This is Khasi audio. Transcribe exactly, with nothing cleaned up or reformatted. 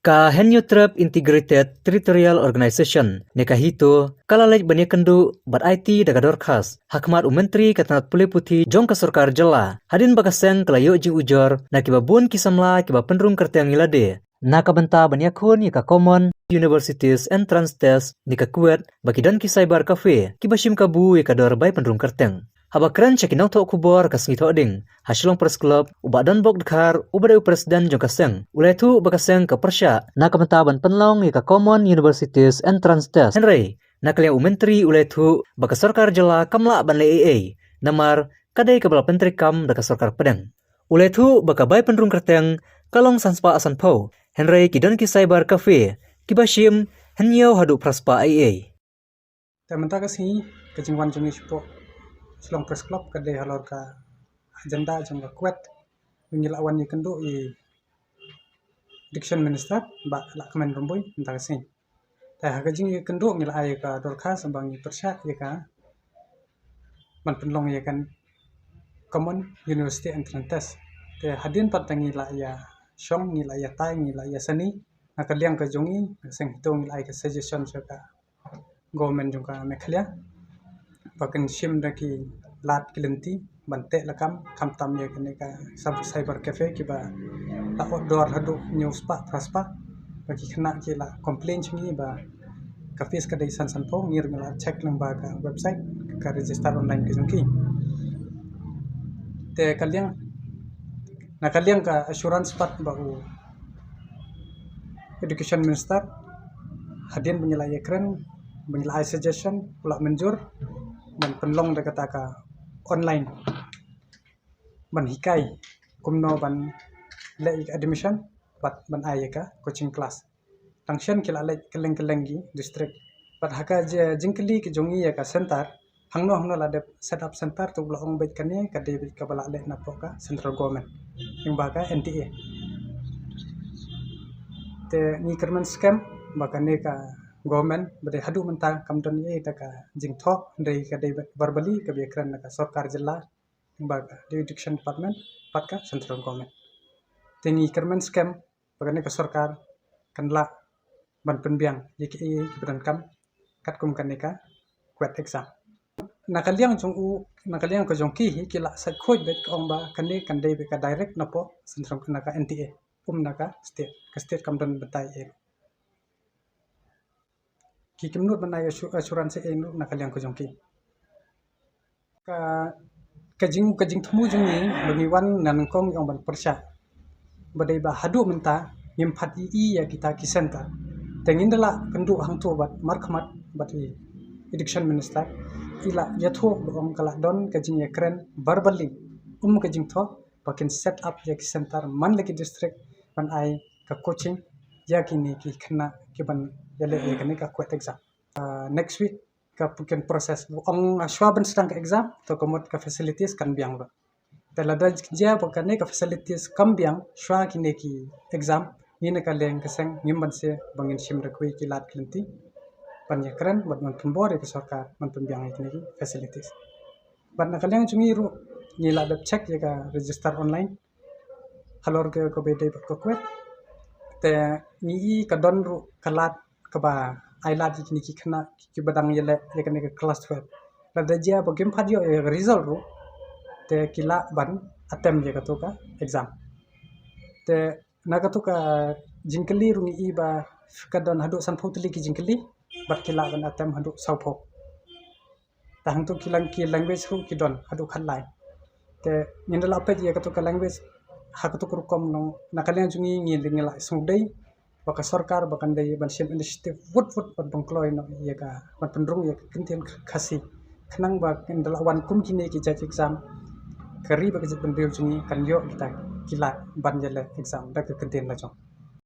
Ka Hynñiewtrep Integrated Territorial Organization ne ka HITO ka la leit ban ïakynduh bad aiti da ka dorkhas ha khmat u Myntri ka tnat pule puthi jong ka sorkar jylla, hadien ba ka seng ka la ïoh jingujor na kiba bun ki samla kiba pynrung kyrteng ïa lade na ka bynta ban ïakhun ïa ka Common Universities Entrance Test ne ka KUET, ba ki don ki cyber cafe kiba shim kabu ïa ka dor bai pynrung kyrteng. Haba kren sha ki nongthoh khubor ka sngi Thohdieng ha Shillong Press Club, u Bah Donbok Dkhar, uba dei u president jong ka seng, u la ïathuh ba ka seng ka pyrshah na ka bynta ban pynlong ïa ka Common Universities Entrance Test. Hynrei na ka liang u Myntri u la ïathuh ba ka sorkar jylla kam lah ban leh ei ei, namar ka dei kaba la pyntreikam da ka sorkar pdeng. U la ïathuh ba ka bai pynrung kyrteng ka long san spah sanphew, hynrei ki don ki cyber cafe kiba shim hynñiew haduh phra spah ei ei. Te mynta ka sngi ka jingwan jong ngi shapoh Shillong Press Club ka dei halor ka agenda jong ka KUET, ngi la wan ïakynduh ïa i Education Minister Bah Lahkmen Rymbui mynta ka sngi. Te ha ka jingïakynduh ngi la ai ïa ka dorkhas ba ngi pyrshah ïa ka ban pynlong ïa ka Common University Entrance Test. Te hadien pat da ngi la ïa shong, ngi la ïa tai, ngi la ïa sani, na ka liang ka jong ngi, ka seng HITO ngi la ai ka suggestion sha ka government jong ka Meghalaya ba kan shim da ki lad ki lynti ban teh lakam, khamtam ïa kane ka sub-, cyber cafe kiba la ot dor haduh hynñiew spah phra spah, ba ki khynnah ki la complain sha ngi ba ka fees ka dei san sanphew, ngi ruh ngi la check lyngba ka website, ka register online ka jong ki. Te ka liang, na ka liang ka assurance pat ba u Education Minister, hadien ba ngi la ïakren, ba ngi la ai suggestion, u la mynjur ban pynlong da kata ka online, ban hikai kumno ban leh ïa ka admission bad ban ai ïa ka coaching class. Tang shen ki la leit kylleng kylleng ki district. Bad ha ka ji-, jingkylli ki jong ngi ïa ka center, hangno hangno la dep set up center, te u la ong beit kane ka dei beit kaba la leh napoh ka central government, lyngba ka N T A. Te ngi kyrmen skhem ba kane ka government ba dei haduh mynta kam don ei ei da ka jingthoh, hynrei ka dei beit verbally kaba ïakren na ka sorkar jylla, lyngba ka education department bad ka central government. Te ngi kyrmen skhem ba kane ka sorkar kan lah ban pynbiang ïa kiei kiei kiba donkam katkum kane ka KUET exam. Na ka liang jong u, na ka liang ka jong ki hi, ki la sait khuid beit ka ong ba kane kan dei beit ka direct napoh central, na ka N T A, um na ka state, ka state kam don batai ei. Ki kynnoh ban ai assu-, assurance ei na ka liang ka jong ki. Ka, ka jing, ka jingthmu jong ngi ba ngi wan na nyngkong ïa ong ban pyrshah ba dei ba haduh mynta ngim pat ïoh ïa kita ki center. Te ngin da lah kynduh hangto bad markhmat bad i education minister, i la ïathuh ba ong ka la don ka jingïakren verbally, um ka jingthoh ba kin set up ïa ki center man la ki district ban ai ka coaching ïa kine ki khynnah kiban ïaleh ïa kane ka KUET exam. Ah, next week ka pu-, kin process. Ong, ah, shuwa ban sdang ka exam, to ka mut ka facilities kan biang lut. Te lada jia ba kane ka facilities kam biang shuwa kine ki exam, ngi na ka liang ka seng ngim banse ba ngin shim da kiwei ki lad ki lynti ban ïakren bad ban pynbor ïa ka sorkar ban pynbiang ïa kine ki facilities. Bad na ka liang jong ngi ruh ngi la dep check ïa ka register online halor ka, kaba dei bad ka KUET. Te ngi i ka don ruh ka lad kaba ai lad ïa kine ki khynnah kiba dang ïaleh ïa kane ka class twelve. Lada jia ba kim pat ïoh ïa ka result ruh, te ki lah ban attempt ïa kato ka exam. Te na kato ka jingkylli ruh ngi i ba ka don haduh sanphew tylli ki jingkylli bad ki lah ban attempt haduh sawphew. Te hangto ki lang-, ki language ruh ki don haduh khatlai. Te ngin da lah peit ïa kato ka language ha kato ka rukom, nong na ka liang jong ngi ngi, ngi la sngewdei ba ka sorkar ba kan dei ban shim initiative wut wut ban pynkloi noh ïa ka, ban pynrung ïa ka kyntien Khasi, khnang ba ngin da lah wan kum kine ki jait exam, ka ri bad ka jaitbynriew jong ngi kan ïoh kita ki lad ban ïaleh exam da ka kyntien la jong.